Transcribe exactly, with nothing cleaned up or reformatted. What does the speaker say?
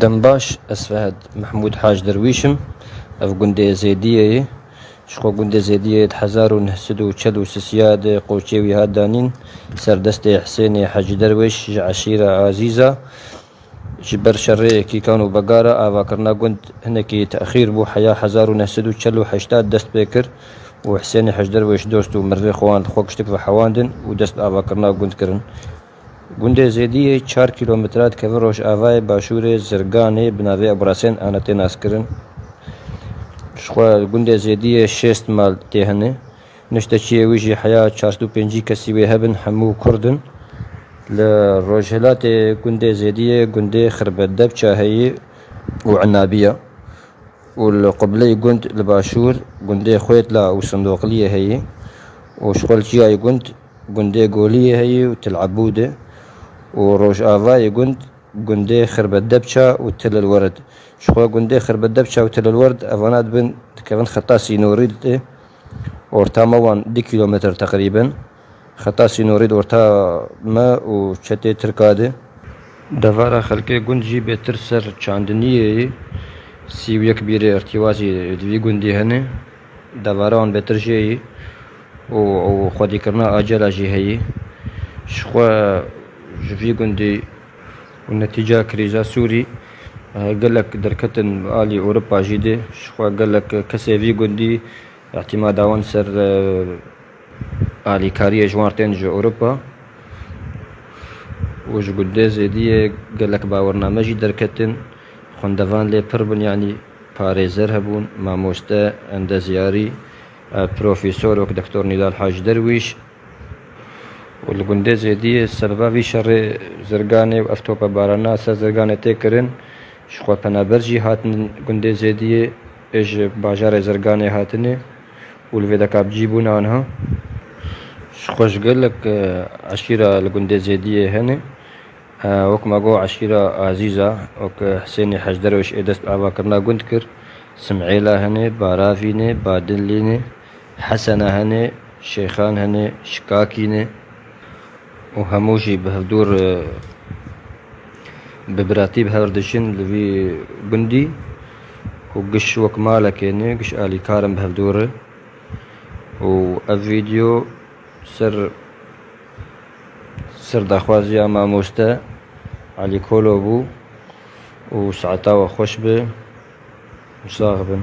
Dem baş, ez Fehd Mehmûd Hac Derwîş im. Ev gundê Zêdiyê ye. Ji xwe gundê Zêdiyê di hezar û neh sed û çel û sisiya de qoçê wî hat danîn ser destê Hisênê Hecî Derwêş ji eşîra Azîza. Ji ber şerê Kîkan û Begara avakirina gund hinekî texîr bû. Heya hezar û neh sed û çel û heşt dest pê kir û Hisênê Hecî Derwêş dost û mirvê xwe wan li xwe kiştik ve hewandin û dest bi avakirina gund kirin. Gundê Zêdiyê çar kîlometre dikeve rojavayê başûrê Zirganê, bi navê Eburasên Anetê naskirin. Ji xwe gundê Zêdiyê şêst mal tê hene. Nişteçiyê wî jî heya çar sed û pêncî kesî wê hebin, hemû Kurd in. Li rojhilatê gundê Zêdiyê gundê Xirbet Depça heyî û Enabiya. Û li qubleyê gund li başûr gundê Xwêtla û Sindoqliyê heyî û ji xwe li çiyayê gund gundê Goliyê heyî û Til Ebûd e û rojavayê gund gundê Xirbet Depça û Til el Werd. Ji xwe gundê Xirbet Depça û Til el Werd evana dibin, dikevin xeta sînorî de, orta me wan du kîlometr teqrîben. Xeta sînorî di orta me û çetê Tirka de. Devara xelkê gund jî bêtir ser çandiniyê ye. Sî û yek bîrê irtîwazî di vî gundî hene. Devara wan bêtir jê ye û, û xwedîkirina acela jî heye. Ji xwe ji vî gundî û netîca krîza Sûrî, eh, gelek derketin alî Ewropa jî de. Ji xwe gelek kesê vî gundî îtîmada wan ser, eh, alîkariyê ji wan tên ji Ewropa û ji gundê Zêdiyê gelek bawername jî derketin. Xwendevan lê pir bûn, yanî parêzer hebûn, mamoste, endezyarî, e, profesor wek Doktor Nîdal Hacî Derwîş. Û li gundê Zêdiyê sebeba vî şerê Zirganê û ev topebarana ser Zirganê tê kirin, ji xwe penaber jî hatin gundê Zêdiyê, ê ji bajarê Zirganê hatine û li vê deka bi cî bûne anha. Ji xwe ji gelek, e, eşîra li gundê Zêdiyê hene. E, wek me got, eşîra Azîza, wek Hisênê Hecderwêş ê dest bi avakirina gund kir, Simêla hene, Baravî ne, Badilî ne, Hesena hene, Şêxan hene, Şikakî ne û hemû jî bi hevdûr, e, bi biratî bi hev re diçin li vî gundî û giş wek malekê ne, giş alîkar in bi hevdû re. Û ev vîdeo ser, ser daxwaziya mamoste Elî Kolo bû û saeta we xweş be û sax bin.